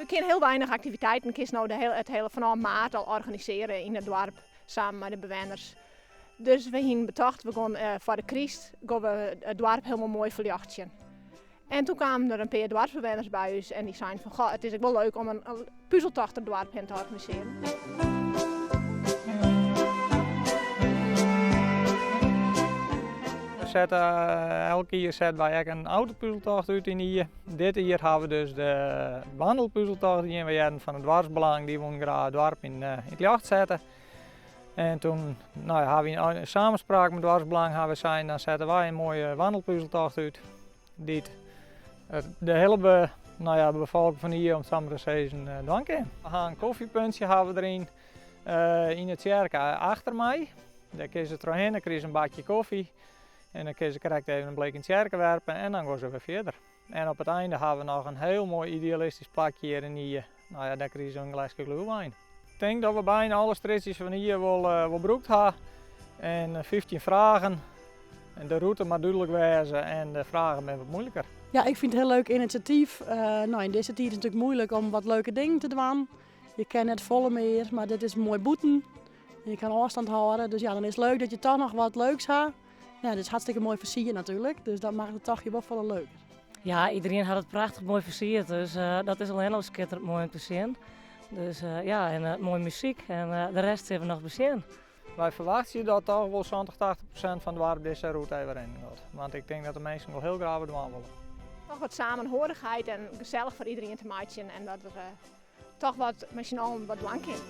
kin hiel weinich aktiviteiten kinst no de hiele, it hiele fanôf maart al organisearje yn it doarp samen mei de bewenners. Dus we hienen betocht, we gaan foar de kryst gaan we it doarp hielendal moai ferljochtsjen. En toen kamen der in pear doarpsbewenners by ús en dy seinen fan goh, it is ek wol leuk om in puzeltocht it doarp hinne te organisearjen. We sette elk jier sette wy ek in autopuzeltocht út yn Ie. Dit jier ha we dus de wandelpuzeltocht dien. We hearden fan it doarpsbelang, dy woenen graach it doarp yn it ljocht sette. En toen nou ja, ha we yn samenspraak mei doarpsbelang ha we sein, dan sette wy in moaie wandelpuzeltocht út. Dy't de hiele nou ja, befolking fan Ie, om it sa mar te sizzen, dwaan kin. We ha in kofjepuntsje ha we deryn yn de tsjerke achter my. Dêr kinne se trochhinne, dan krije se in bakje kofje. En dan kinne se krekt even in blik yn de tsjerke werpe en dan gean se wer fierder. En op it einde ha we noch in hiel moai idealistysk plakje hjir yn Ie. Nou ja, dêr krije se in gleske glühwein. Ik tink dat we byna alle strjitsjes fan Ie wol, wol brûkt ha. En 15 fragen. En de rûte moat dúdlik wêze en de fragen binne wat moeiliker. Ja, ik fyn it in hiel leuk inisjatyf. No, yn dizze tiid is it natuerlik muoilik om wat leuke dingen te dwaan. Je kinne net folle mear, mar dit is moai bûten. Je kan ôfstân hâlde, dus ja, dan is it leuk dat je toch noch wat leuks ha. Ja, dit is hartstikke moai fersierd natuerlik, dus dat makket it tochtje wol folle leuker. Ja, iderien hat it prachtich moai fersierd, dus dat is allinnich al skitterend moai om te sjen. Dus ja, en moaie muzyk en de rest sille we noch besjen. Wy ferwachtsje dat toch wol 70, 80% fan it doarp dizze rûte even rinnen giet. Want ik tink dat de minsken wol hiel graach wat dwaan wolle. Toch wat samenhorigheid en gesellich foar iderien te meitsjen en dat der toch wat mei syn allen wat dwaan kin.